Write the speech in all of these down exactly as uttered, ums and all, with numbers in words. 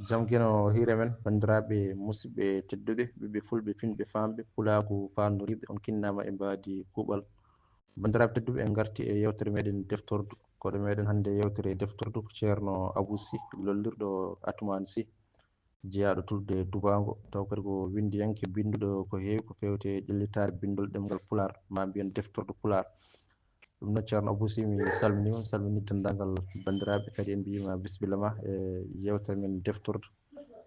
Jam geno hiire men, banndiraaɓe musidɓe tedduɓe, ɓiɓɓe fulɓe, finɓe, faamɓe, pulaagu faandoriiɓe, on kinnaama e mbaadi kuuɓal. Banndiraaɓe tedduɓe, en ngarti e yeewtere meɗen deftordu. Koɗo meɗen hannde yeewtere deftordu ko Ceerno Abuu Sih, lollirɗo Atumaan Sih, jeyaaɗo tulde Dubaango, taw kadi ko winndiyanke binnduɗo ko heewi ko feewte ƴellitaare binndol ɗemngal Pulaar, maa mbiyen deftordu Pulaar. Ɗum noon, Ceerno Abuu Sih, mi salminiima, mi salmini denndaangal banndiraaɓe, kadi en mbiyii ma bisimilla ma e yeewtere men deftordu.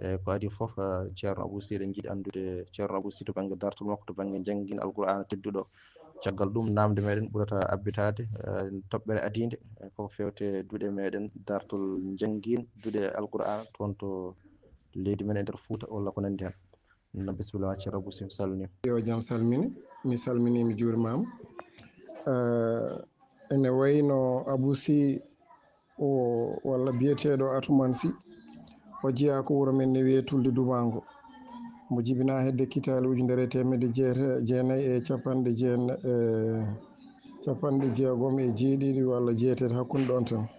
E ko adii fof, eh, Ceerno Abuu Sih, eɗen njiɗi anndude Ceerno Abuu Sih to bannge dartol makko, to bannge njanngin Alqur'aana tedduɗo. Caggal ɗum, naamnde meɗen ɓurata abbitaade, eh, toɓɓere adiinde, eh, ko feewte duɗe meɗen, dartol njanngin duɗe Alqur'aana toon to leydi men e nder Fuuta walla ko nanndi heen. No, bisimilla ma, Ceerno Abuu Sih, mi salminiima. Yo jam salmine, mi salminii, mi juurimaama. Eh, ene wayno Abuu Sih o, walla biyeteeɗo Atumaan Sih, o jeyaa ko wuro men ne wiyee Tulde Dubaango. Mo jibinaa hedde kitaale ujunere e teemedde jeeta-, jeenayi e capanɗe jeen-, e capanɗe jeegom e jeeɗiɗi walla jeetati, hakkunde ɗoon tan.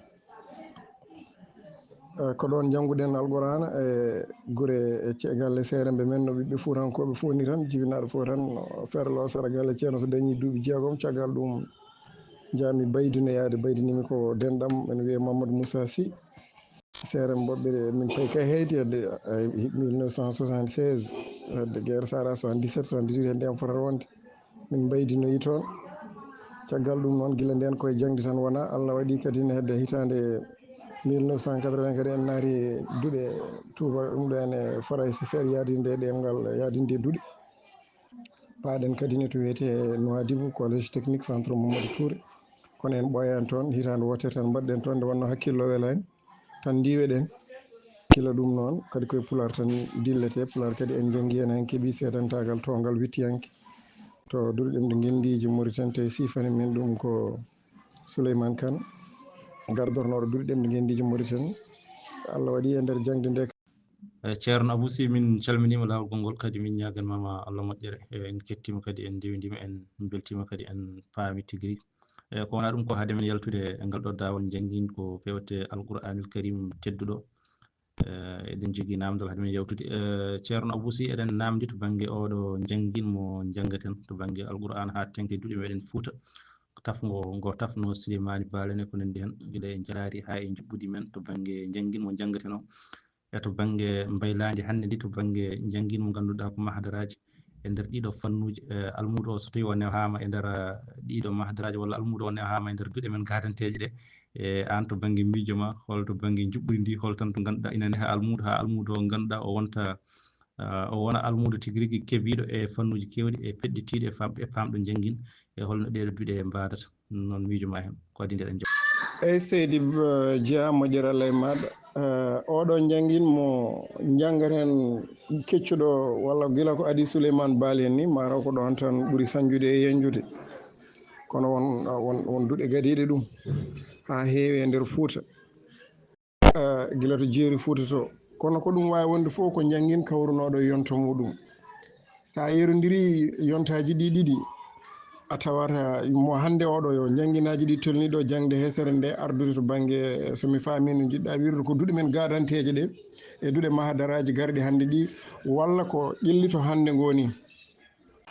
Eh, ko ɗoon njannguɗen Alqur'aana e gure, e ce-, galle seeremɓe men, no ɓiɓɓe fuutankooɓe fof ni tan, jibinaaɗo fof tan, no ferlo sara galle ceerno, so dañii duuɓi jeegom, caggal ɗum njaami Baydinoyaade, baydinimi ko denɗam, ene wiyee Mamadou Moussa Sy. Seeremɓe woɓɓe de, min payi kay heyti hedde, ay, mille neuf cent soixante-seize, hedde guerre sara soixante-dix-sept, soixante-dix-huit, hedde am fotata wonde. Min mbaydinoyi toon. Caggal ɗum noon, gila ndeen koye jaŋde tan wonaa, Allah waɗi kadi ne hedde hitaande mille neuf cent quatre-vingts kadi en naati duɗe tuuba, ɗum ɗo ene Farayse seeɗa yaadinde e ɗemngal, yaadinde e duɗe. Paaɗen kadi ne to wiyetee Nouadhibou, Collège Technique Centre Mamadou Touré. Kono en ɓooyaani toon, hitaande wootere tan mbaɗɗen toon, nde wonnoo hakkillo welaani. Tan ndiweɗen. Gila ɗum noon, kadi koye Pulaar tan dilletee. Pulaar kadi en njanngi heen, en keɓii seedantaagal toongal wittiyanke to duɗe ɗemɗe ngenndiije Mauritanie, tawi siifani min ɗum ko Souleymane Kane, gardornooɗo duɗe ɗemɗe ngenndiije Mauritanie. Allah waɗi e nder jaŋde nde. Eh, Ceerno Abuu Sih, min calminiima laawol gonngol, kadi min ñaaganmaama Allah moƴƴere. Eh, en kettiima kadi, en ndewindiima, en mbeltiima kadi, en paami tigi rigi. Eh, ko wonaa ɗum, ko hade men yaltude e ngal ɗo daawol njanngin ko feewte Alqur'aanil Kariim tedduɗo. Eh, eɗen njogii naamndal hade men yawtude. Eh, Ceerno Abuu Sih, eɗen naamndi to bannge oɗo njanngin mo njanngaten, to bannge Alqur'aana haa teŋti e duɗe meɗen Fuuta. Tafngo ngo tafno Sileymaani Baal en e ko nanndi heen, gila e njaraari haa e njuɓɓudi men to bannge njanngin mo njanngaten o. E to bannge mbaylaandi hannde ndi, to bannge njanngin mo ngannduɗaa ko mahadaraaji e nder ɗiɗo fannuuji, eh, almuudo o so tawii o newaama e nder, eh, ɗiɗo mahadaraaji walla almuudo o newaama e nder duɗe men gaadanteeje ɗe, e aan to bannge miijo ma, hol to bannge njuɓɓudi ndi, hol tan to ngannduɗaa ina neha almuudo, haa almuudo o ngannduɗaa o wonta, eh, o wona almuudo tigi rigi kebiiɗo e fannuuji keewɗi e peɗɗitiiɗi e fam-, e paamɗo njanngin, e holno ɗeeɗo duɗe mbaadata? Noon miijo ma heen, ko adii nde ɗen jam. Eyi, seydi, eh, jeyaa moƴƴere Allah e maaɗa. Eh, oɗo njanngin mo njanngaten keccuɗo walla gila ko adii Souleymane Baal en ni, maaro ko ɗoon tan ɓuri sañjude e yañjude. Kono won, won, won duɗe gadiiɗe ɗum haa heewi e nder Fuuta. Eh, gila to jeeri Fuuta to. Kono ko ɗum waawi wonde fof ko njanngin kawrunooɗo e yonto muɗum. So a yerondirii yontaaji ɗi ɗiɗi, a tawata mo hannde oɗo yo njannginaaji ɗi tolnii ɗo jaŋde hesere nde ardude to bannge, so mi faamii no njiɗɗaa wiirude, ko duɗe men gaadanteeje ɗe e duɗe mahadaraaji garɗi hannde ɗi, walla ko ƴellito hannde ngoni,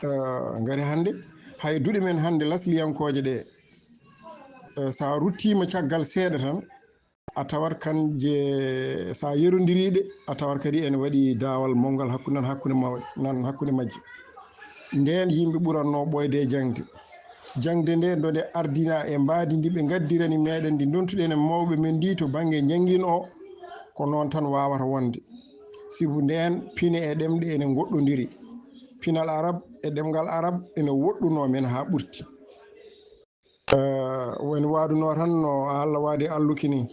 eh, ngari hannde, hay duɗe men hannde lasliyankooje ɗe, eh, so a ruttiima caggal seeɗa tan, a tawat kanje, so a yerondirii ɗe, a tawat kadi ene waɗi daawal mawngal hakkunde, nan hakkunde maw-, nan hakkunde majje. Ndeen yimɓe ɓuratnoo ɓooyde e jaŋde. Jaŋde nde, nde nde ardinaa e mbaadi ndi ɓe ngaddirani meɗen, ndi ndontuɗen e mawɓe men ndi to bannge njanngin o, ko noon tan waawata wonde. Sibu ndeen pine e ɗemɗe ene ngoɗɗondiri. Pinal Arab e ɗemngal Arab ene woɗɗunoo men haa ɓurti. Eh, woni waadunoo tan no Allah waadi alluki ni.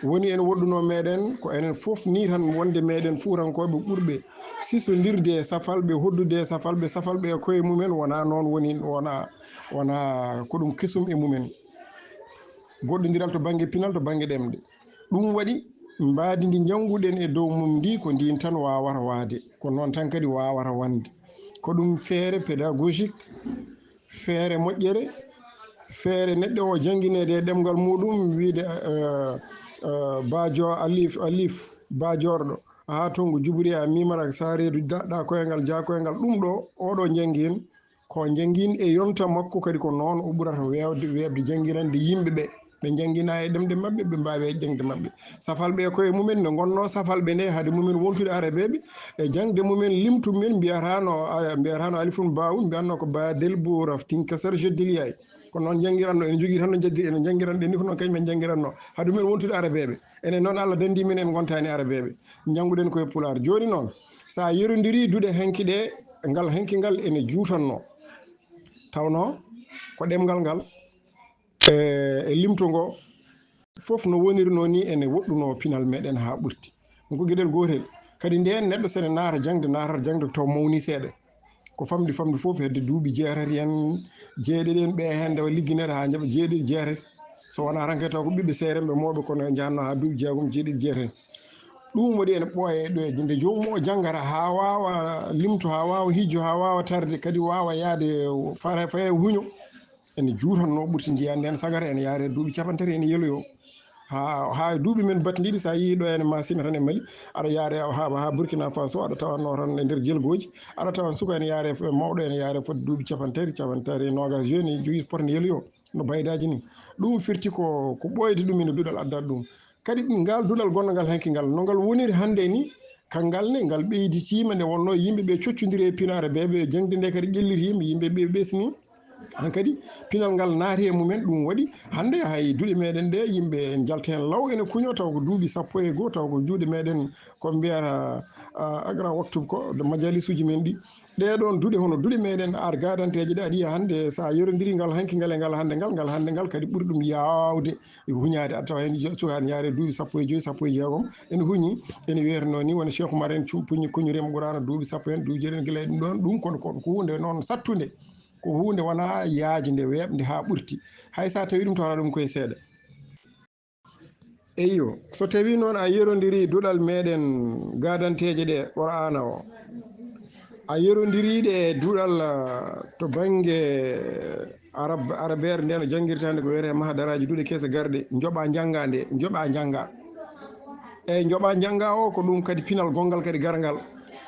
Woni ene woɗɗunoo meɗen, ko enen fof ni tan wonde meɗen Fuutankooɓe ɓurɓe sisondirde e safalɓe, hoddude e safalɓe, safalɓe e koye mumen, wonaa noon woni, wonaa, wonaa ko ɗum kesum e mumen. Goɗɗondiral to bannge pinal, to bannge ɗemɗe. Ɗum waɗi mbaadi ndi njannguɗen e dow mum ndi, ko ndiin tan waawata waade, ko noon tan kadi waawata wonde. Ko ɗum feere pédagogique, feere moƴƴere, feere neɗɗo o janngineede e ɗemngal muɗum, wiyde, eh, eh, baajo-, alif, alif, baajorɗo, haa to ngu jubori a miimara, sa reedu daɗɗa koyngal, ja koyngal. Ɗum ɗo, oɗo njanngi heen, ko njanngi heen e yonta makko, kadi ko noon o ɓurata weewde, weeɓde jannginande yimɓe ɓe. Ɓe njanngina e ɗemɗe maɓɓe, ɓe mbaawi e jaŋde maɓɓe. Safalɓe e koye mumen ne ngonnoo safalɓe nde, hade mumen wontude arabeeɓe, e jaŋde mumen limtu mumen mbiyataano, a, mbiyataano alifun baawun, mbiyatnoo ko baadel bo raftin kasar jeddel yaay. Ko noon njanngiratnoo, ene jogii tan no njaddi-, ene njanngiranɗen ni ko noon kañum en njanngiratnoo. Hade mumen wontude arabeeɓe. Enen noon Allah danndii men en ngontaani arabeeɓe. Njannguɗen koye pulaar. Jooni noon, so a yerondirii duɗe hanki ɗe, ngal hanki ngal ene juutannoo. Tawnoo ko ɗemngal ngal, e, e limto ngo, fof no wonirnoo ni ene woɗɗunoo pinal meɗen haa ɓurti. Ɗum ko geɗel gootel. Kadi ndeen neɗɗo so ene naata jaŋde, naatata jaŋde taw mawni seeɗa. Ko famɗi famɗi fof hedde duuɓi jeetati en, jeeɗiɗi en, ɓe heen ndewa ligginede haa njaɓa jeeɗiɗi jeetati. So wonaa tan kadi taw ko ɓiɓɓe seerenɓe mawɓe kono en njahatnoo haa duuɓi jeegom, jeeɗiɗi, jeetati. Ɗum waɗi ene ɓooya e ɗoyeeje. Nde joomum o janngata haa waawa limto, haa waawa hijjo, haa waawa tarde, kadi waawa yahde fara-, faya huño. Ene juutannoo ɓurti njiyaa ndeen sagata ene yaare duuɓi cappanɗe tati ene yeloyoo. Haa, haa e duuɓi men battindiiɗi, so a yehii ɗo ene Masina tan e Mali, aɗa yaare haa, haa Burkina Faso, aɗa tawanno tan e nder jelgooji, aɗa tawa suka ene yaare fo-, mawɗo ene yaare fodde duuɓi cappanɗe tati, cappanɗe tati e noogaas jooni, jogii potnde yeloyoo no baydaaji ni. Ɗum firti ko, ko ɓooyde ɗum ene duɗal addata ɗum. Kadi ngal duɗal gonngal hanki ngal, no ngal woniri hannde ni, kanngal ne, ngal ɓeyditiima nde wonnoo yimɓe ɓe coccondiri e pinaare ɓe, ɓe jaŋde nde kadi ƴellitiima, yimɓe ɓe ɓesni. Hankadi, pinal ngal naati e mumen, ɗum waɗi hannde hay duɗe meɗen ɗe, yimɓe en njalta heen law ene kuñoo, taw ko duuɓi sappo e goo, taw ko juuɗe meɗen ko mbiyata, a, agra waktub ko, majalisuuji men ɗi. Ɗee ɗoon duɗe hono duɗe meɗen ar gadanteeje ɗe aɗa yiya hannde, so a yerondirii ngal hanki ngal e ngal hannde ngal, ngal hannde ngal kadi ɓuri ɗum yaawde e huñaade. Aɗa tawa heen jo-, suka ene yaare duuɓi sappo e joy, sappo e jeegom, ene huñi, ene wiyata noon ni woni Cheikh Oumar en cum-, puñi kuñirima Qur'aana duuɓi sappo heen, duuɓi jeetati gila e ɗum ɗoon, ɗum kono, ko huunde noon sattunde. Ko huunde wonaa yaajnde, weeɓnde haa ɓurti. Hay so a tawii ɗum, tawata ɗum koye seeɗa. Eyyo, so tawii noon a yerondirii duɗal meɗen gadanteeje ɗe Qur'aana o, a yerondirii ɗe e duɗal, ah, to bannge Arab, Arabeere nde no janngirtaande ko wiyetee mahadaraaji, duɗe kese garɗe, njoɓa njannga nde, njoɓa njannga. Eyi, njoɓa njannga o, ko ɗum kadi pinal gonngal kadi garngal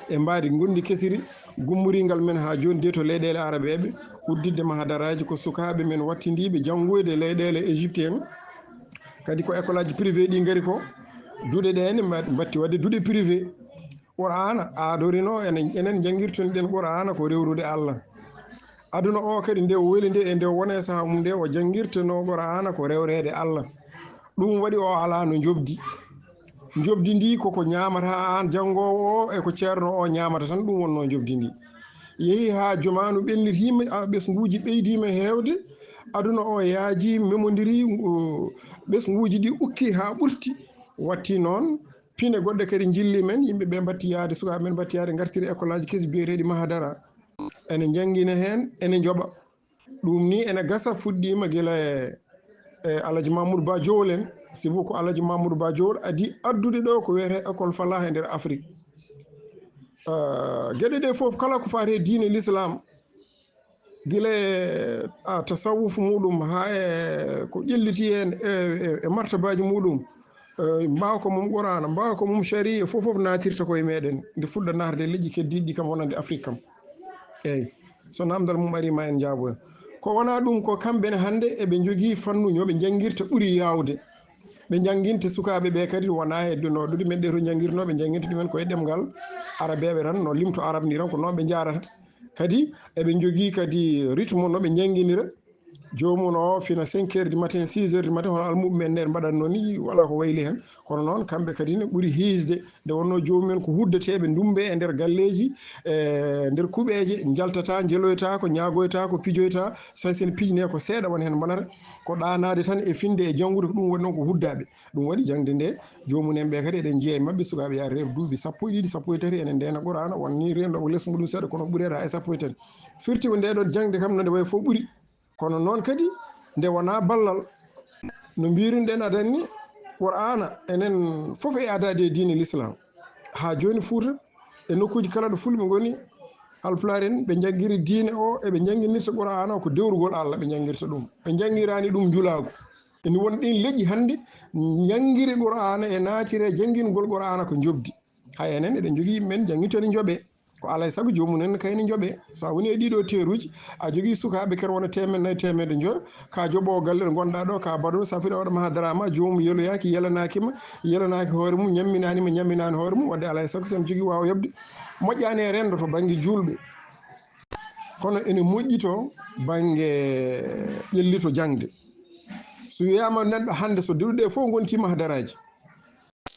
e mbaadi ngonndi kesiri, gummoringal men haa jooni de to leyɗeele Arabeeɓe, udditde mahadaraaji ko sukaaɓe men wattindiiɓe janngoyde leyɗeele Égypte en. Kadi ko école aji privé ɗi ngari ko, duɗe ɗe ne mba-, mbatti waɗde duɗe privé. Qur'aana aadorino enen, enen njanngirtunoɗen Qur'aana ko rewrude Allah. Aduna o kadi nde o weli nde e nde o wona e sahaa mum nde o janngirtuno Qur'aana ko rewreede Allah. Ɗum waɗi o alaa no njoɓdi. Njoɓdi ndi koko ñaamata aan janngoowo o e ko ceerno o ñaamata tan, ɗum wonnoo njoɓdi ndi. Yehi haa jamaanu ɓennitiima, a, ɓesnguuji ɓeydiima heewde, aduna o yaaji, memondiri, o, ɓesnguuji ɗi ukki haa ɓurti. Watti noon, pine goɗɗe kadi njilli men, yimɓe ɓe mbatti yahde, sukaaɓe men mbatti yahde, ngartiri école aji kesi biyeteeɗi mahadara. Ene njanngina heen, ene njoɓa. Ɗum ni ene gasa, fuɗɗiima gila e, e Alhaji Mamoudou Ba Jowol en, sibu ko Alhaji Mamoudou Ba Jowol adii addude ɗo ko wiyetee école Falah e nder Afrik. Ah, geɗe ɗe fof kala ko faati e diine l'islam, gila e, ah, tasawuf muɗum haa e ko ƴelliti heen e, e, e martabaaji muɗum, eh, mbaawka mum Qur'aana, mbaawka mum Shari'a, fof, fof naatirta koye meɗen. Nde fuɗɗa naatde e leƴƴi keddiiɗi ɗi kam wonande Afrik kam. Eey, so naamndal mum arii ma en njaaboya. Ko wonaa ɗum, ko kamɓe ne hannde eɓe njogii fannuuji, ɓe njanngirta ɓuri yaawde. Ɓe njannginta sukaaɓe ɓe kadi wonaa e no ɗuɗi men ɗe to njanngirnoo, ɓe njannginta ɗumen koye ɗemngal Arabeeɓe tan, no limto Arab ni tan, ko noon ɓe njaarata. Kadi eɓe njogii kadi rythme no ɓe njannginira. Joomum o fina cinq heures du matin, six heures du matin, hono almuɓɓe men nder mbaɗatnoo ni, wala ko wayli heen. Kono noon, kamɓe kadi ne ɓuri hiisde. Nde wonnoo joomum en ko huddeteeɓe ndummbe e nder galleeji, e nder kuɓeeje, njaltataa, njeloytaako, ñaagoytaako, pijoytaa. So hay so ene pijnee ko seeɗa won heen mbanata. Ko ɗaanaade tan e finde e janngude, ko ɗum waɗi noon ko huddaaɓe. Ɗum waɗi jaŋde nde, joomum en ɓe kadi eɗen njiya e maɓɓe sukaaɓe yaha reeɓe duuɓi sappo e ɗiɗi, sappo e tati, ene ndeena Qur'aana, won ni reenɗo ko les muɗum seeɗa, kono ɓuretaa e sappo e tati. Firti ko nde ɗon jaŋde kam no nde wayi fof ɓuri. Kono noon kadi, nde wonaa ballal, no mbiirunoɗen adan ni, Qur'aana, enen fof e adaade e diine l'islam. Haa jooni Fuuta, e nokkuuji kala ɗo Fulɓe ngoni, Alpulaar en, ɓe njanngiri diine o, eɓe njannginirta Qur'aana o ko dewrugol Allah, ɓe njanngirta ɗum. Ɓe njanngiraani ɗum njulaagu. Ene won ɗiin leƴƴi hannde, njanngiri Qur'aana e naatire janngingol Qur'aana ko njoɓdi. Hay enen eɗen njogii yimɓe men janngito ene njoɓee. Ko alaa e sago joomum en kayne njoɓee. So a woni e ɗiɗo teeruuji, a jogii sukaaɓe kadi wona teemedde nayi, teemedde njoyo, ka joɓoowo galle ɗo ngonɗaa ɗo, ka baɗoowo, so a fina waɗa ma daraama, joomum yeloyaaki, yelanaaki ma, yelanaaki hoore mum, ñamminaani ma, ñamminaani hoore mum, wadde alaa e sago so en jogii waawa yoɓde. Moƴƴaani e renndo to bannge juulɓe. Kono ene moƴƴi to bannge ƴellito jaŋde. So wiyaama neɗɗo hannde so duɗe ɗe fof ngontii ma daraaji,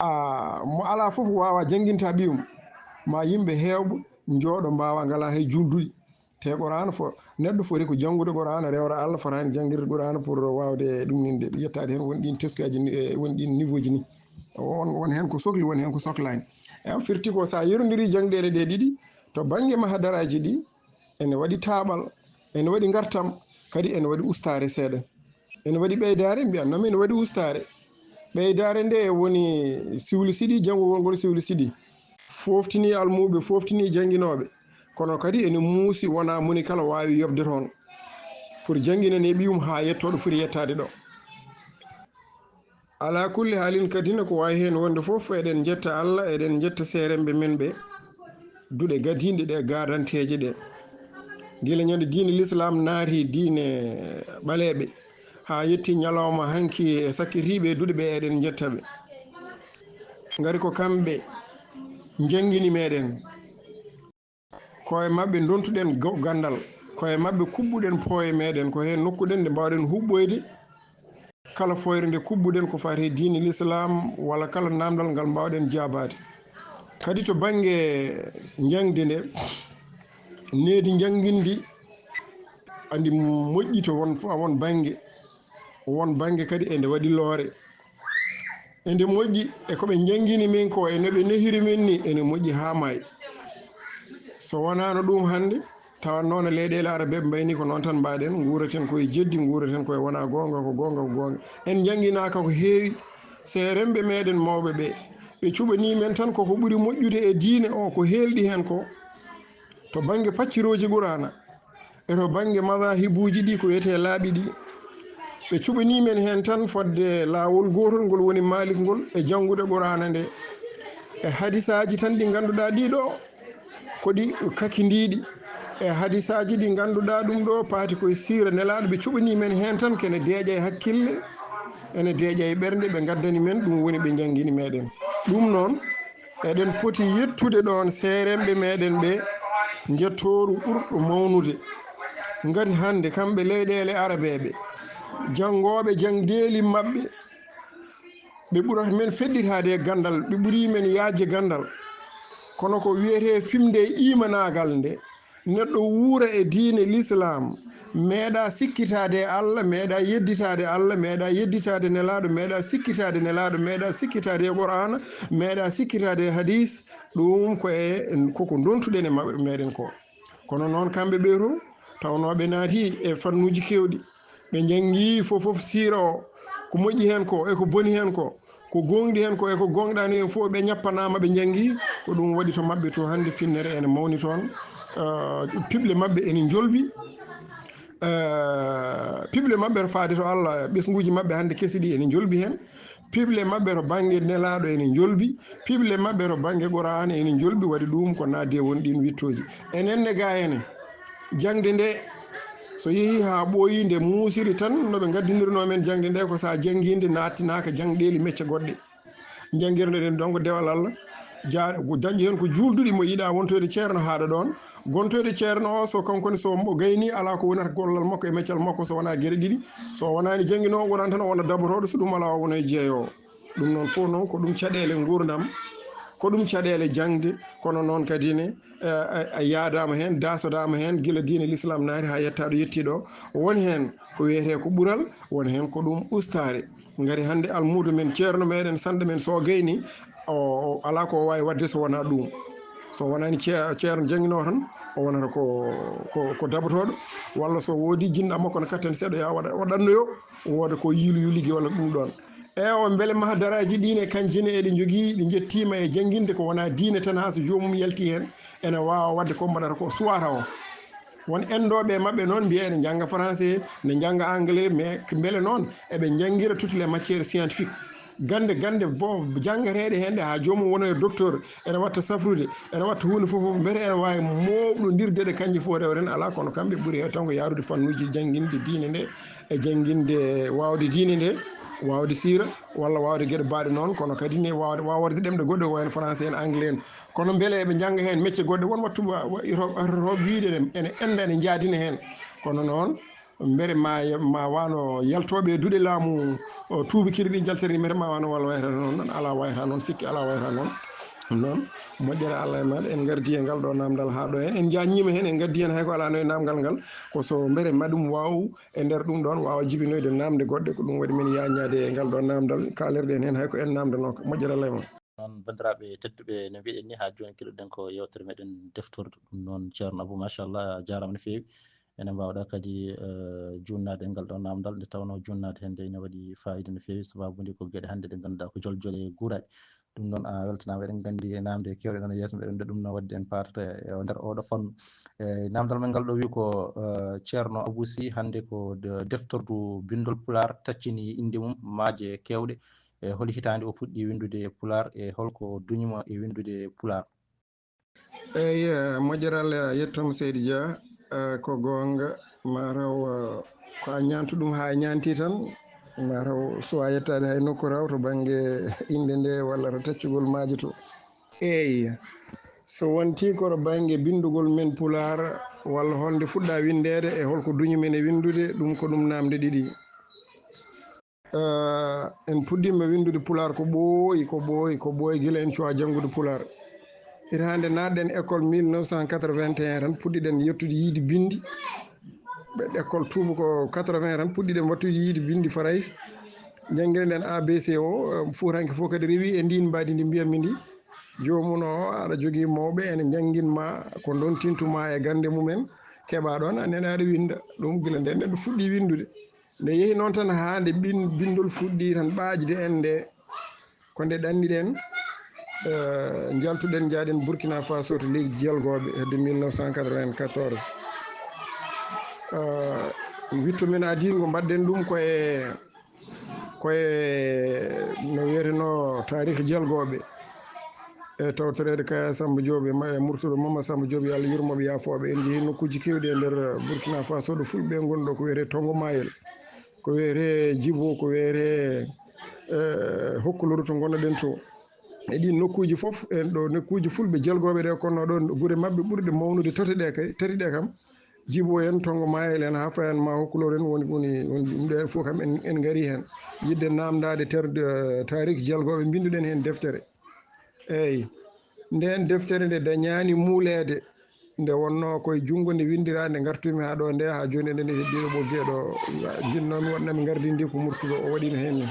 a, mo alaa fof waawa jannginta ɓiyum, ma yimɓe heewɓe njooɗo mbaawa ngalaa hay juulduɗi. Te Qur'aana fo, neɗɗo foti ko janngude Qur'aana, rewra Allah, fotaani janngirde Qur'aana pour waawde ɗum ninde, yettaade heen won ɗiin teskaaji ni, e won ɗiin niveau ji ni. Won, won heen ko sokli, won heen ko soklaani. E am firti ko so a yerondirii jaŋdeele ɗe ɗiɗi, to bannge mahadaraaji ɗi, ene waɗi taaɓal, ene waɗi ngartam, kadi ene waɗi ustaare seeɗa. Ene waɗi ɓeydaare, mbiyan noon ene waɗi ustaare. Ɓeydaare nde woni siwli siɗi, janngugol ngol siwli siɗi. Foftini almuuɓe, foftini jannginooɓe. Kono kadi ene muusi, wonaa moni kala waawi yoɓde toon pour jannginane ɓiyum haa yettoo ɗo foti yettaade ɗo. Alaa kulli haalin kadi ne ko waawi heen wonde fof, eɗen njetta Allah, eɗen njetta seeremɓe men ɓe, duɗe gadiinɗe ɗe, gaadanteeje ɗe. Gila ñande diine Lislaam naati diine ɓaleeɓe, haa yetti ñalawma hanki e sakkitiiɓe e duɗe ɓe, eɗen njetta ɓe. Ngari ko kamɓe njanngini meɗen. Ko e maɓɓe ndontuɗen go-, ganndal. Ko e maɓɓe kuɓɓuɗen pooye meɗen. Ko heen nokkuɗen nde mbaawɗen huɓɓoyde kala fooyre nde kuɓɓuɗen ko faati e diine Lislaam walla kala naamndal ngal mbaawɗen jaabaade. Kadi to bannge njaŋdi nde, needi njanngindi andi moƴƴi to won, won bannge, won bannge kadi ende waɗi loore. Ende moƴƴi e ko ɓe njanngini min ko, e no ɓe nehiri min ni, ene moƴƴi haa maayi. So wonaano ɗum hannde, tawa noon e leyɗeele Arabeeɓe mbayni ko noon tan mbaɗen, nguuraten koye jeddi, nguuraten koye wonaa goonga, ko goonga, ko goonga. En njannginaaka ko heewi. Seeremɓe meɗen mawɓe ɓe, ɓe cuɓanii men tan koko ɓuri moƴƴude e diine o, ko heelɗi heen ko, to bannge paccirooji Quraana, e to bannge madaahibuuji ɗi, ko wiyetee laaɓi ɗi. Ɓe cuɓanii men heen tan fodde laawol gootol ngol woni Maalik ngol, e janngude Quraana nde, e hadisaaji tan ɗi ngannduɗaa ɗii ɗoo ko ɗi kakindiiɗi, e hadisaaji ɗi ngannduɗaa ɗum ɗoo paati koye siira Nelaaɗo. Ɓe cuɓanii men heen tan ko ene deeƴa e hakkille, ene deeƴa e ɓernde, ɓe ngaddani men, ɗum woni ɓe njanngini meɗen. Ɗum noon, eɗen poti yettude ɗoon seeremɓe meɗen ɓe njettooru ɓurɗo mawnude. Ngati hannde kamɓe leyɗeele Arabeeɓe, janngooɓe jaŋdeeli maɓɓe, ɓe ɓurata men feɗɗitaade e ganndal, ɓe ɓuri men yaajde ganndal. Kono ko wiyetee fimde e iimanaagal nde, neɗɗo wuura e diine Lislaam, meeɗa sikkitaade e Allah, meeɗa yedditaade Allah, meeɗa yedditaade Nelaaɗo, meeɗa sikkitaade Nelaaɗo, meeɗa sikkitaade e Qur'aana, meeɗa sikkitaade e hadiis, ɗum ko e, koko ndontuɗen e maɓɓe, meɗen ko. Kono noon kamɓe ɓe to, tawnoo ɓe naati e fannuuji keewɗi, ɓe njanngi fof fof siira o, ko moƴƴi heen ko, e ko boni heen ko, ko gooŋɗi heen ko, e ko gooŋɗaani heen fof, ɓe ñappanaama, ɓe njanngi, ko ɗum waɗi to maɓɓe to hannde finnere ene mawni toon. Eh, piɓle maɓɓe ene njolbi. Eh, piɓle maɓɓe to faade to Allah, ɓesnguuji maɓɓe hannde kesi ɗi ene njolbi heen. Piɓle maɓɓe to bannge Nelaaɗo ene njolbi. Piɓle maɓɓe to bannge Qur'aana ene njolbi, waɗi ɗum ko naatde e won ɗiin wittooji. Enen ne gaa ene, jaŋde nde, so yehii haa ɓooyi, nde muusiri tan, no ɓe ngaddinirnoo men jaŋde nde, ko so a janngii nde, naattinaaka jaŋɗeeli mecce goɗɗe. Njanngirno ɗen donc dewal Allah. Ja-, ko dañƴo heen ko juulduɗi mo yiɗaa wontoyde ceerno haaɗa ɗoon. Gontoyde ceerno o, so kanko ne, so mbo gayni, alaa ko wonata gollal makko e meccal makko, so wonaa geɗe ɗiɗi. So wonaani jannginoowo Qur'aan tan, o wona daborooɗo, so ɗum alaa, o wona e jeeyoowo. Ɗum noon fof noon, ko ɗum caɗeele nguurndam, ko ɗum caɗeele jaŋde, kono noon kadi ne, eh, a, a yaadaama heen, daasodaama heen, gila diine Lislaam naati haa yettaa ɗo yettii ɗo. Won heen ko wiyetee ko ɓural, won heen ko ɗum ustaare. Ngati hannde almuudo men, ceerno meɗen, sanɗo men, so o gayni, o, o alaa ko o waawi waɗde so wonaa ɗum. So wonaani cee-, ceerno jannginoowo tan, o wonata ko, ko, ko dabatooɗo, walla so woodii jinɗa makko ne kattani seeɗa, yo a waɗa, o ɗannoyo, wooda ko yiilu yuligi walla ɗum ɗoon. E o mbele mahadaraaji ɗii ne, kanji ne eɗe njogii, ɗi njettiima e jannginde ko wonaa diine tan, haa so joomum yalti heen, ene waawa waɗde ko mbaɗata ko suwata o. Won enndooɓe e maɓɓe noon mbiya ene njannga français, ene njannga anglais, mais mbele noon eɓe njanngira toutes les matières scientifiques. gannde gannde bo janngateeɗe heen ɗe, haa joomum wona e docteur, ene watta safrude, ene watta huunde fof fof, mbete ene waawi mooɓnondirde ɗe, kannje fof rewren alaa, kono kamɓe ɓuri heewde tan ko yahrude fannuuji jannginde diine nde, e jannginde waawde diine nde, waawde siira, walla waawde geɗe baaɗe noon, kono kadi ne waawde, waawde ɗemɗe goɗɗe, ko wayno français en, anglais en. Kono mbele eɓe njannga heen mecce goɗɗe, won wattu wa-, wa-, ro-, ro-, wiide ene, ene enda, ene njaadina heen. Kono noon, mbele ma, ma wano yaltooɓe e duɗe laamu, o, tuubakiri ɗi njaltata ni, mbele ma wano walla wayata noon, noon alaa wayata noon, sikki alaa wayata noon. Noon, moƴƴere Allah e maɗa, en ngardi e ngal ɗo naamndal haa ɗo heen. En njaññiima heen, en ngaddi heen hay ko alaa no e naamngal ngal. Ko so mbele ma ɗum waaw e nder ɗum ɗoon waawa jibinoyde naamnde goɗɗe, ko ɗum waɗi min yaaññaade e ngal ɗo naamndal, kaalerɗen heen hay ko en naamndanooka. Moƴƴere Allah e maɗa. Noon, banndiraaɓe tedduɓe, no mbiɗen ni, haa jooni keɗoɗen ko yewtere meɗen deftordu. Ɗum noon, Ceerno Abou, machallah, a jaaraama no feewi. Ene mbaawɗa kadi, eh, juunnaade e ngal ɗo naamndal, nde tawnoo juunnaade heen nde ene waɗi faayida no feewi, sababu nde ko geɗe hannde ɗe ngannduɗaa ko jol jole guuraaɗe. Ɗum noon, a weltanaama, eɗen nganndi naamnde keewɗe nana yeeso, mbeɗen ɗum no waɗde en paatata e o nder oɗo fannu. E naamndal men ngal ɗo wi ko, eh, Ceerno Abou Sy, hannde ko de-, deftordu binndol Pulaar taccini innde mum maaje keewɗe. E holi hitaande o fuɗɗi winndude Pulaar, e holko duñi mo e winndude Pulaar? Eey, eh, moƴƴere Allah yettooma, Seydi Dia. Eh, ko goonga, mataw, eh, ko a ñaantu ɗum haa ñaanti tan, mataw suwa yettaade hay nokku raw to bannge innde nde walla to taccugol maaje to. Eey, so wontii ko to bannge binndugol men Pulaar, walla holnde fuɗɗa winndeede e holko duñi men e winndude, ɗum ko ɗum naamnde ɗiɗi. Eh, en puɗɗiima winndude Pulaar ko ɓooyi, ko ɓooyi, ko ɓooyi gila en cuwaa janngude Pulaar. Hitaande naatɗen école mille neuf cent quatre-vingt-un tan, puɗɗiɗen yettude yiyde binndi. Ɓe école tuuba ko quatre-vingts tan, puɗɗiɗen wattude yiyde binndi Farayse. Njanngiren A B C o, eh, fuutanke fof kadi rewi e ndiin mbaadi ndi mbiyatmi ndi. Joomum o, aɗa jogii mawɓe ene njanngin ma ko ndontintu ma e gannde mumen, keɓa ɗoon, a nene aɗa winnda. Ɗum gila ndeen neɗɗo fuɗɗii winndude. Nde yehi noon tan haa nde bin-, binndol fuɗɗii tan ɓaajde en nde, ko nde ɗanniɗen, eh, njaltuɗen, njaaɗen Burkina Faso to leydi Jelgooɓe hedde mille neuf cent quatre-vingt-quatorze. Eh, witto men adiingo mbaɗɗen ɗum ko e, ko e no wiyetenoo taarikh Jelgooɓe. E tawtoreede Kaya Samba Diop e ma-, e Murtuɗo Mama Samba Diop, yo Allah yurmo ɓe, yaafo ɓe. En njehii nokkuuji keewɗi e nder Burkina Faso ɗo Fulɓe ngonɗo, ko wiyetee Tongo Mayel, ko wiyetee Jibo, ko wiyetee, eh, Hokkoloro to ngonnoɗen to. E ɗiin nokkuuji fof, en ɗo nokkuuji Fulɓe Jelgooɓe ɗe, kono ɗoon gure maɓɓe ɓurɗe mawnude tati ɗe kay, tati ɗe kam, Jibo en, Tongo Mayel en, haa fayan ma Hokkoloro en, woni, woni, woni ɗum ɗo fof kam en, en ngarii heen. Yiɗde naamndaade ter-, eh, taarikh Jelgooɓe, mbinnduɗen heen deftere. Eey, ndeen deftere nde dañaani muuleede, nde wonnoo ko e junngo nde winndiraa, nde ngartumi haa ɗo nde, haa jooni eɗen e heddiiɗo ɓoggee ɗo, njinnoomi waɗnami ngardindi ko Murtuɗo, o waɗiino heen ni.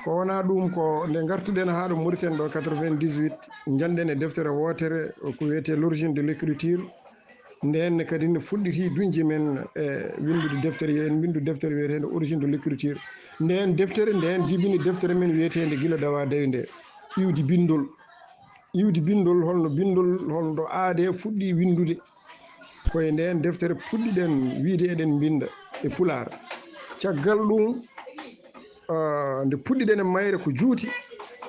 Ko wonaa ɗum, ko nde ngartuɗen haa ɗo Mauritanie ɗo, quatre-vingt-dix-huit, njanɗen e deftere wootere, ko wiyetee L'origine de l'écriture. Ndeen ne kadi ne fuɗɗiti duñde men e winndude deftere, yo en mbinndu deftere wiyeteende Origine de l'écriture. Ndeen deftere, ndeen jibini deftere men wiyeteende Gila Dawa Dawi nde, iwdi binndol. Iwdi binndol, holno binndol, holno aadee fuɗɗi winndude. Ko e ndeen deftere puɗɗiɗen wiyde eɗen mbinnda e Pulaar. Caggal ɗum, ah, nde puɗɗiɗen e mayre ko juuti,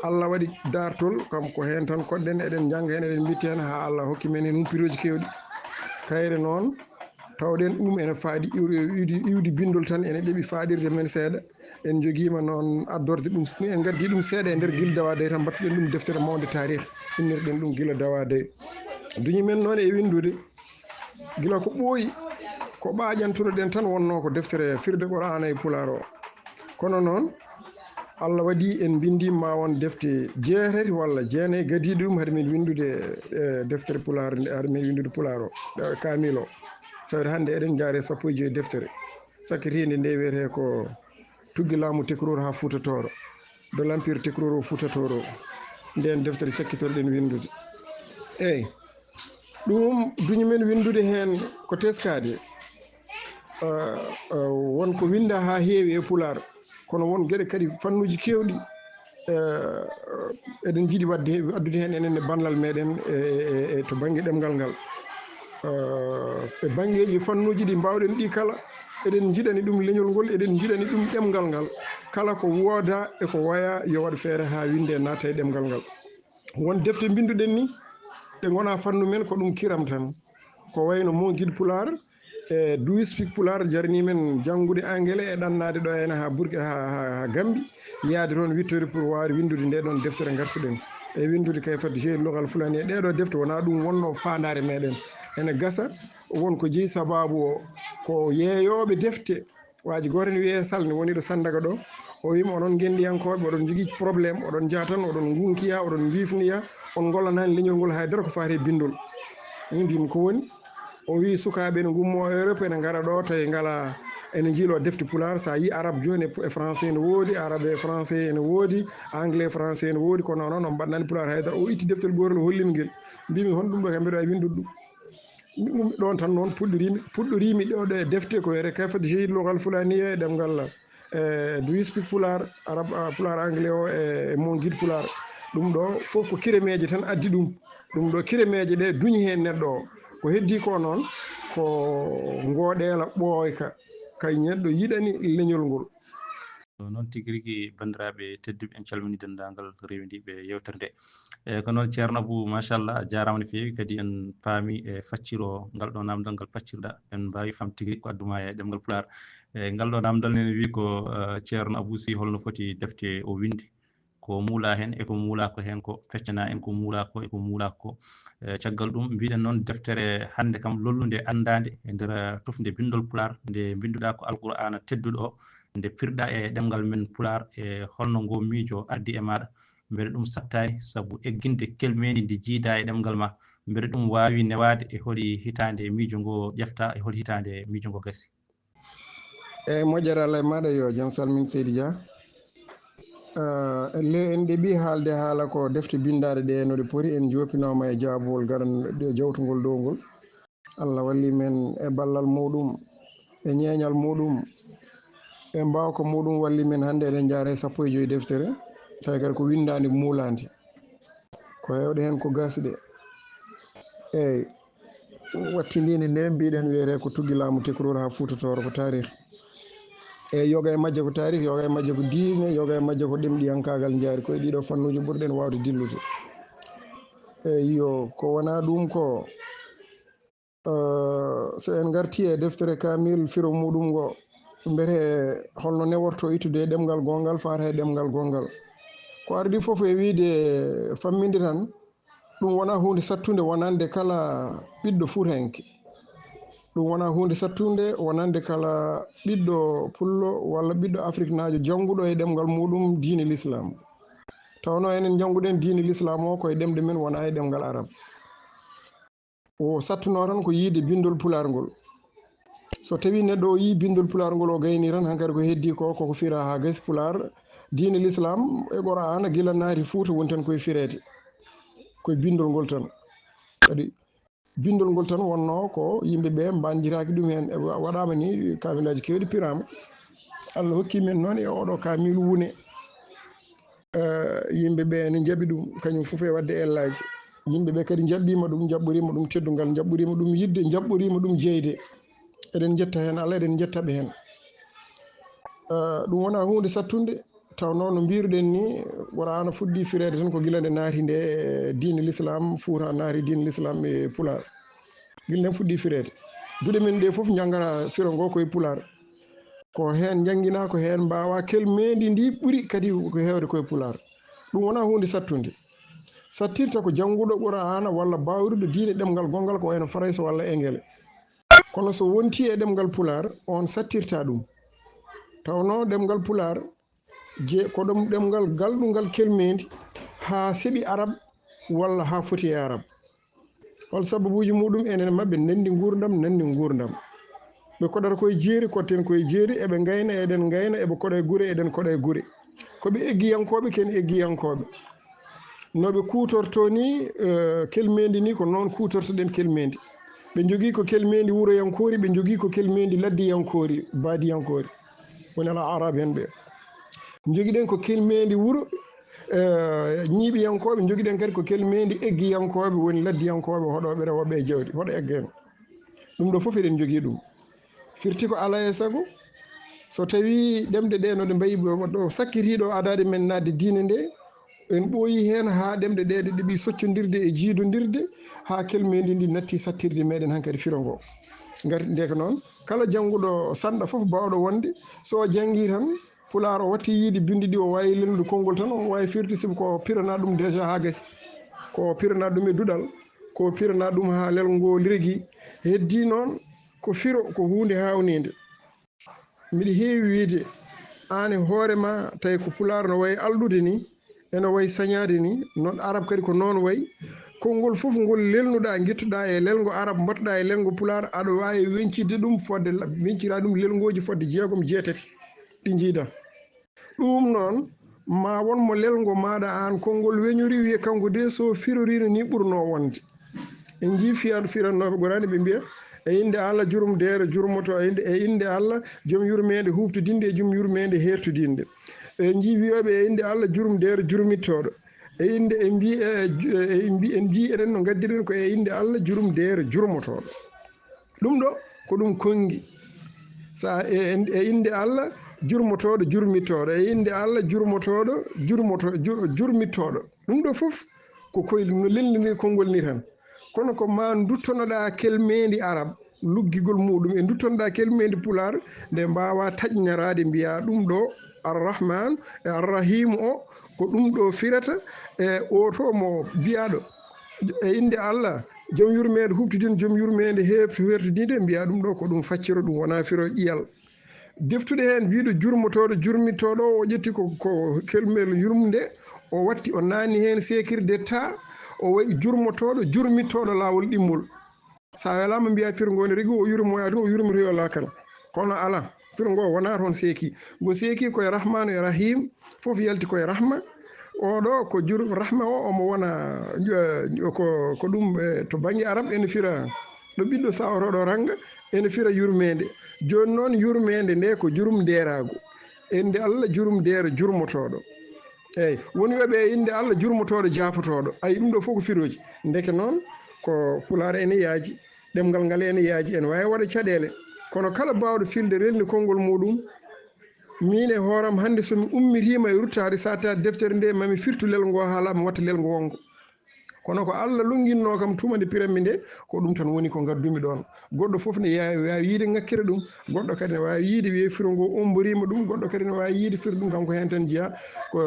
Allah waɗi daartol, kam ko heen tan koɗɗen, eɗen njannga heen, eɗen mbitti heen, haa Allah hokki men heen humpitooji keewɗi. Kayre noon, tawɗen ɗum ene faaɗi iwde, iwdi, iwdi binndol tan, ene ɗeɓi faaɗirde men seeɗa. En njogiima noon addorde ɗum, en ngaddi ɗum seeɗa e nder Gila Dawa Dawi tan, mbattuɗen ɗum deftere mawnde taarikh, innirɗen ɗum Gila Dawa Dawi. Duñi men noon e winndude, gila ko ɓooyi, ko ɓaajantunoɗen tan wonnoo ko deftere firde Qur'aana e Pulaar o. Kono noon, Allah waɗi en mbinndii ma won defte jeetati walla jeenayi gadiiɗe ɗum, hade min winndude, eh, deftere Pulaar nde, hade min winndude Pulaar o, eh, kaamil o. Tawde hannde eɗen njaare sappo e joy deftere. Sakkitiinde nde wiyetee ko Tuggi Laamu Tekroor haa Fuuta Tooro. De l'Empire Tekroor au Fuuta Tooro. Ndeen deftere cakkitorɗen winndude. Eey. Ɗum duñi men winndude heen ko teskaade. Ah, ah, won ko winndaa haa heewi e Pulaar. Kono won geɗe kadi, fannuuji keewɗi, eh, eɗen njiɗi waɗde, addude heen enen e ballal meɗen e, e, e, e to bannge ɗemngal ngal. Eh, e banngeeji fannuuji ɗi mbaawɗen ɗi kala, eɗen njiɗani ɗum leñol ngol, eɗen njiɗani ɗum ɗemngal ngal. kala ko wooda e ko waya yo waɗ feere haa winde naata e ɗemngal ngal. Won defte mbinnduɗen ni, ɗe ngonaa fannu men, ko ɗum kiram tan. Ko wayno Mon Guide Pulaar, e Do You Speak Pulaar, jarni men janngude angele e ɗannaade ɗo ene haa Burki, haa, haa, haa Gambi, yaade toon wittoyde pour waawde winndude nde ɗoon deftere ngartuɗen. E winndude kay fadde jeyi lugal fulani e ɗeeɗo defte, wonaa ɗum wonno faandaare meɗen. Ene gasa won ko jeyi sabaabu o, ko yeeyooɓe defte. Waaji gooto ne wiyee Sal, ne woni ɗo Sandaga ɗo. O wiima onon ngenndiyankooɓe, oɗon njogii problème, oɗon njaha tan, oɗon ngunkiya, oɗon mbiifniya, on ngollanaani leñol ngol hay dara ko faati e binndol. Min mbimi ko woni? O wii sukaaɓe ene ngummoo Europe, ene ngara ɗo, tawi ngala, ene njiiloo defte pulaar. So a yii arab jooni e, e français ene woodi, arab e français ene woodi, anglais français ene woodi, kono onon on mbaɗnaani pulaar hay dara. O itti deftel gootel, o hollimi ngel. Mbimi, "Hon ɗum ɗo kam mbeɗa waawi winndude ɗum?" Mi ummi ɗoon tan noon, puɗɗoriimi, puɗɗoriimi ɗo ɗe defte ko wiyetee Kayfa Tujahid Lughal Fulaniya e ɗemngal, eh, Do You Speak Pulaar, Arab, ah, Pulaar Anglais o e, e Mon Guide Pulaar. Ɗum ɗo fof ko kiremeeje tan addi ɗum. Ɗum ɗo kiremeeje ɗe duñi heen neɗɗo o. Ko heddii ko noon, ko ngooɗeela ɓooyka, kay neɗɗo yiɗani leñol ngol. Noon tigi rigi, banndiraaɓe tedduɓe, en calminii denndaangal rewindiiɓe yeewtere nde. E ko noon, Ceerno Abou, machallah, a jaaraama no feewi, kadi en paami e facciro ngal ɗo naamndal ngal paccirɗa, en mbaawi faam tigi rigi ko addumaa e ɗemngal Pulaar. E ngal ɗo naamndal ne wii ko, eh, Ceerno Abou Sy holno foti defte o winndi, ko muulaa heen e ko muulaa ko heen ko, feccanaa en ko muulaa ko e ko muulaa ko. Eh, caggal ɗum, mbiɗen noon deftere hannde kam lollude anndaande e nder tufnde binndol Pulaar, nde mbinnduɗaa ko Alqur'aana tedduɗo o, nde pirɗa e ɗemngal men Pulaar, e holno ngo miijo ardi e maaɗa, mbeɗa ɗum sattaani, sabu egginde kelmeendi ndi jiidaa e ɗemngal ma, mbeɗa ɗum waawi newaade e holi hitaande miijo ngo ƴefta, e holi hitaande miijo ngo gasi? Eeyi, moƴƴere Allah e maaɗa, yo jam salmin Seydi Dia. Ah, le en ɗeɓi haalde haala ko defte binndaaɗe ɗe no ɗe poti, en joopinooma e jaabowol garan-, ɗe jawtungol dow ngol. Allah walli men e ballal muɗum, e ñeeñal muɗum, e mbaawka muɗum walli men. Hannde eɗen njaara e sappo e joy deftere, tawi kadi ko winndaande muulaande. Ko heewɗe heen ko gasɗe. Eeyi, wattindiinde nde mbiɗen wiyetee ko tuggi laamu tekroor haa Fuuta Tooro ko taarih. Eeyi, yoga e majje ko taarih, yoga e majje ko diine, yoga e majje ko ɗemɗiyankaagal njaari. Ko e ɗiɗo fannuuji ɓurɗen waawde dillude. Eeyi, yo, ko wonaa ɗum ko Eh, so en ngartii e deftere kaamil firo muɗum ngo, mbete holno neworto ittude e ɗemngal goongal faata e ɗemngal goongal? Ko ardi fof e wiyde famminde tan, ɗum wonaa huunde sattunde wonande kala ɓiɗɗo fuutanke. Ɗum wonaa huunde sattunde wonande kala ɓiɗɗo pullo walla ɓiɗɗo afriknaajo jannguɗo e ɗemngal muɗum diine Lislaam. Tawnoo enen njannguɗen diine Lislaam o ko e ɗemɗe men, wonaa e ɗemngal arab. O sattunoo tan ko yiyde binndol pulaar ngol. So tawii neɗɗo o yii binndol pulaar ngol, o gaynii tan, hankadi ko heddii ko, koko firaa haa gasi pulaar. Diine Lislaam e Qur'aana gila naati Fuuta woni tan koye fireede, koye binndol ngol tan. Kadi binndol ngol tan wonnoo ko yimɓe ɓe mbanjiraaki ɗum heen. E wa-, waɗaama ni kaamilaaji keewɗi piraama. Allah hokkii men noon e oɗo kaamilu wune. Eh, yimɓe ɓe ne njaɓi ɗum, kañum fof e waɗde ellaaji. Yimɓe ɓe kadi njaɓɓiima ɗum, njaɓɓoriima ɗum teddungal, njaɓɓoriima ɗum yiɗde, njaɓɓoriima ɗum jeyde. Eɗen njetta heen Allah, eɗen njetta ɓe heen. Eh, ɗum wonaa huunde sattunde, tawnoo no mbiiruɗen ni, Qur'aana fuɗɗii fireede tan ko gila nde naati nde, eh, diine Lislaam, Fuuta naati diine Lislaam e Pulaar. Gila nden fuɗɗii fireede. Duɗe men ɗe fof njanngata firo ngo koye Pulaar. Ko heen njannginaa, ko heen mbaawaa, kelmeendi ndi ɓuri kadi ko heewde koye pulaar. Ɗum wonaa huunde sattunde. Sattirta ko jannguɗo Qur'aana walla baawruɗo diine ɗemngal gonngal ko wayno Farayse walla Engele. Kono so wontii e ɗemngal pulaar, oon sattirta ɗum. Tawnoo ɗemngal pulaar, je-, ko ɗum ɗemngal galɗungal kelmeendi haa seɓi arab walla haa foti e arab. Hol sababuuji muɗum? Enen maɓɓe nanndi nguurndam, nanndi nguurndam. Ɓe koɗata koye jeeri, koɗten koye jeeri, eɓe ngayna, eɗen ngayna, eɓe koɗa e gure, eɗen koɗa e gure. Ko ɓe eggiyankooɓe, ken eggiyankooɓe. No ɓe kuutortoo ni, eh, kelmeendi ni, ko noon kuutortoɗen kelmeendi. Ɓe njogii ko kelmeendi wuroyankoori, ɓe njogii ko kelmeendi laddiyankoori, baadiyankoori. Woni alaa Arab en ɓe. Njogiɗen ko kelmeendi wuro, eh, ñiiɓiyankooɓe, njogiɗen kadi ko kelmeendi eggiyankooɓe, woni laddiyankooɓe, hoɗooɓe rewooɓe e jawdi, hoɗo egga en. Ɗum ɗo fof eɗen njogii ɗum. Firti ko alaa e sago, So tawii ɗemɗe ɗee no ɗe mbayi ɗo sakkitiiɗo adaade men naatde diine nde, en ɓooyii heen haa ɗemɗe ɗee ɗe ɗeɓi soccondirde e jiidondirde haa kelmeendi ndi natti sattirde meɗen hankadi firo ngo. Ngarti ndeke noon, kala jannguɗo sanɗa fof baawɗo wonde so o janngii tan Pulaar o watti yiide binndi ɗi o waawi lelnude konngol tan omo waawi firde sibu ko pirana ɗum déjà haa gasi. Ko pirana ɗum e duɗal, ko pirana ɗum haa lelngo ngo lirgi. Heddii noon ko firo ko huunde haawniinde. Miɗo heewi wiyde aan e hoore ma tawi ko pulaar no wayi alɗude ni ene wayi sañaade ni noon arab kadi ko noon wayi. Konngol fof ngol lelnuɗaa ngittuɗaa e lelngo arab mbattuɗaa e lelngo pulaar aɗa waawi weñcitde ɗum fodde weñcira ɗum lelngooji fodde jeegom jeetati ɗi njiida. Ɗuum noon ma won mo lelngo maaɗa aan konngol weñori wiya kanko de so firoriino ni ɓurnoo wonde. En njii fiyan firannooɓe goraani ɓe mbiya e innde Allah jurumdeere jurmoto e innde Allah joom yurmeende huuɓtodinde e joom yurmeende heertodinde. En njii wiyooɓe e innde Allah jurumdeere jurmittooɗo e innde en mbii en mbii eɗen no ngaddiren ko e innde Allah jurumdeere jurmotooɗo. Ɗum ɗo ko ɗum konngi. Sa e innde Allah jurmotooɗo jurmittooɗo e innde Allah jurmotooɗo jurmoto jurmittooɗo. Ɗum ɗo fof ko koye no lelniri konngol ni tan. Kono ko ma duttonoɗa kelmeendi arab luggigol muɗum e duttonoɗa kelmeendi pulaar nde mbawa taƴnaraade mbiya ɗum ɗo arrahman e arrahimu o ko ɗum ɗo firata e oto mo biyaɗo e innde Allah joom yurmeende huɓtidin joom yurmeende heertodinde mbiya ɗum ɗo ko ɗum facciro ɗum wona firo ƴiyal. Deftude heen biiɗo jurmotooɗo jurmittooɗo o ƴetti ko ko kelmel yurmde o watti o naanni heen seekirde ta o waɗi jurmotooɗo jurmittooɗo laawol ɗimmol. So a welaama mbiya firo ngo ne rigi o yurmoya tun o yurmitoyo laakara. Kono ala firo ngo wona toon seeki. Ngo seeki koye rahmanu e rahim fof yalti koye rahma. Oɗo ko jur rahma o omo wona ko ko ɗum to bannge arab ene fira ɗo ɓiɗɗo sawotoɗo ranga ene fira yurmeende. Jooni noon yurmeende nde ko jurum nderaagu. Ende Allah jurum ndeero jurmotooɗo. Eyi woni wiyaɓe e innde Allah jurmotooɗo jaafotooɗo. Ayi ɗum ɗo fof ko firooji. Ndeke noon ko pulaar ene yaaji. Ɗemngal ngal ene yaaji ene waawi waɗa caɗeele. Kono kala baawɗo filde relni konngol muɗum. Miin e hooram hannde so mi ummitiima e ruttaade sattaade deftere nde mami firtu lelngo haala mi watta lelngo wonngo. Kono ko Allah lonnginnoo kam tuma nde piranmi nde ko ɗum tan woni ko ngaddumi ɗoon. Goɗɗo fof ne yaawi waawi yiide ŋakkere ɗum, goɗɗo kadi ne waawi yiide wiye firo ngo omboriima ɗum, goɗɗo kadi ne waawi yiide firo ɗum kanko heen tan jeyaa ko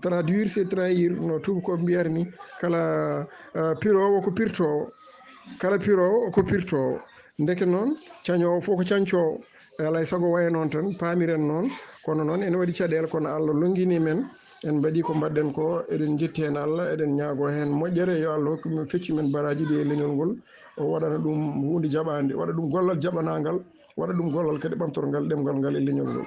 traduire c'est trahir no tuubakooɓe mbiyata ni. Kala piroowo ko pirtoowo. Kala piroowo ko pirtoowo. Ndeke noon cañoowo fof ko cañcoowo. E alaa e sago waya noon tan paamiren noon. Kono noon ene waɗi caɗeele kono Allah longini men. En mbaɗi ko mbaɗɗen ko eɗen njetti heen Allah eɗen ñaago heen moƴƴere yo Allah hokku men feccu men baraaji ɗi e leñol ngol. O waɗana ɗum huunde jaɓaande waɗa ɗum gollal jaɓanaangal waɗa ɗum gollal kadi ɓamtorgal ɗemngal ngal e leñol ngol.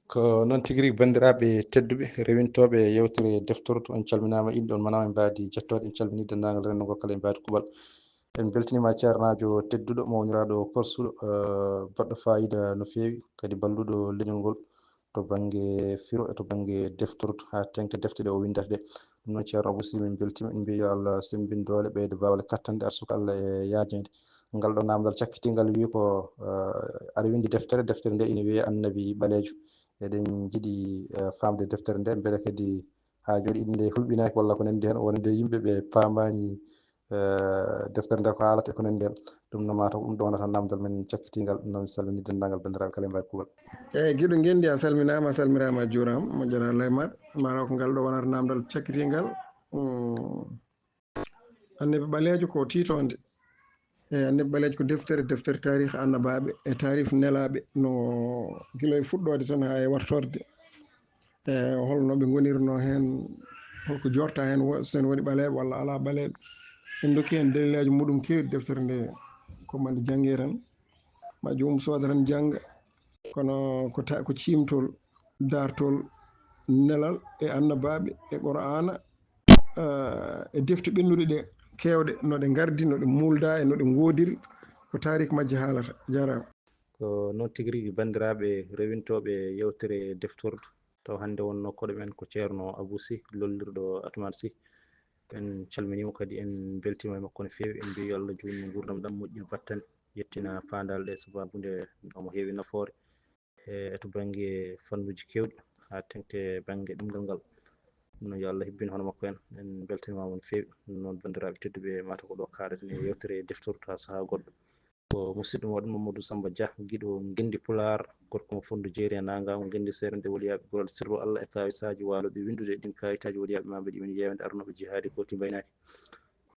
Ko noon tigi rigi banndiraaɓe tedduɓe rewintooɓe yewtere deftorto on calminaama inɗe on manaama e mbaadi jettoode en calmini denndaangal renndo ngo kala e mbaadi kuɓal. En mbeltiniima ceernaajo tedduɗo mawniraaɗo korsuɗo baɗɗo faayiida no feewi kadi balluɗo leñol ngol to bannge firo e to bannge deftordu haa teŋti defte ɗe o winndata ɗe. Ɗum noon ceerno Abou Sy min mbeltiima en mbiya yo Allah semmbin doole ɓeyda baawle kattanɗe arsuka Allah e yaajeende. Ngal ɗo naamndal cakkitingal wii ko aɗa winndi deftere, deftere nde ina wiyee Annabi Ɓaleejo. Eɗen njiɗi faamde deftere nde mbele kadi haa jooni inde hulɓinaaki walla ko nanndi heen wonande yimɓe ɓe paamaani deftere nde ko haalata e ko nanndi heen. Ɗum noon mataw ko ɗum ɗo wonata naamndal men cakkitingal. Ɗum noon mi salmini denndaangal banndiraaɓe kala e mbaadi kuuɓal. Eeyi giɗo ngenndi a salminaama a salmiraama a juuraama moƴƴere Allah e maaɗa. Mataw ko ngal ɗo wonata naamndal cakkitingal. Annabi ɓaleejo ko tiitoonde. Eeyi annabi ɓaleejo ko deftere deftere taarih annabaaɓe e taarih nelaaɓe no gila e fuɗɗoode tan haa e wartorde. E holno ɓe ngonirnoo heen, holko joorta heen, so ene waɗi ɓaleeɓe walla alaa ɓaleeɓe. En ndokki heen daliilaaji muɗum keewɗi deftere nde ko mande janngee tan ma joomum sooda tan jannga. Kono ko ta ko ciimtol daartol nelal e annabaaɓe e qur'aana e defte ɓennuɗe ɗe keewɗe no ɗe ngardi no ɗe muulda e no ɗe ngoodiri ko taarik majje haalata. Jaaraama. Ko noon tigi rigi banndiraaɓe rewintooɓe yewtere deftordu taw hannde wonnoo koɗo men ko ceerno Abou Sy lollirɗo Atoumane Sy. En calminiima kadi en mbeltiima e makko no feewi en mbiyi yo Allah juutnu nguurndam ɗam moƴƴin battane yettina paandaale ɗe sabaabu nde omo heewi nafoore. e to bannge fannuuji keewɗi, haa teŋti bannge ɗemngal ngal. Ɗum noon, yo Allah hebbin hono makko en. En mbeltaniima mo no feewi. Ɗum noon, banndiraaɓe tedduɓe, mata ko ɗo kaaɗaten e yeewtere deftortu haa sahaa goɗɗo. Ko musidɗo mooɗon Mamadou Samba Dia, giɗo ngenndi Pulaar, gorko mo Fondu Jeeri e Naangaangu, ngenndi seerende woliyaaɓe, gural sirru Allah e kaawisaaji waalooɓe winndude ɗin kaawitaaji woliyaaɓe maa ɓe ɗi woni yeewende arnooɓe jihaadi kooti mbaynaaki.